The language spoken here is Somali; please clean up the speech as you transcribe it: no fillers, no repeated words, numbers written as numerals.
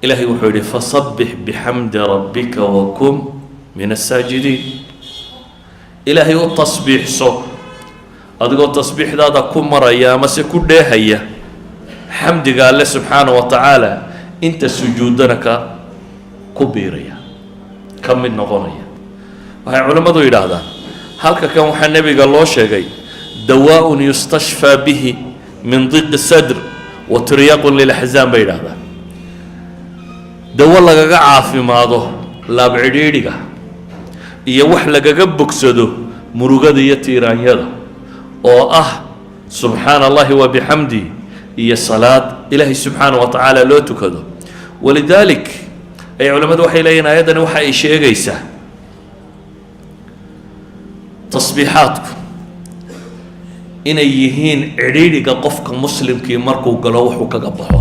Ilaahay wuxuu yidhi: "فسبح بحمد ربك وكن من الساجدين." Ilaahay u tasbiixso adigoo tasbiixdaada ku maraya amase ku dheehaya xamdiga Alle subxaana wa tacaala, inta sujuuddana ka ku biiraya, ka mid noqonaya. Waxay culimmadu yidhaahdaan, halka kan waxaa nebiga loo sheegay دواء يستشفى به من ضيق الصدر وترياق للأحزان, bay yidhahdaan, dawo lagaga caafimaado laab cidhiidhiga iyo wax lagaga bogsado murugada iyo tiiraanyada, oo ah سبحان الله وبحمده iyo salaad Ilaahay subxaana wa tacaala loo tukado. ولذلك ay culimmadu waxay leeyihin, ayaddani waxa ay sheegaysaa tasbiixaadku inay yihiin cidhiidhiga qofka muslimkii markuu galo wuxuu kaga baxo.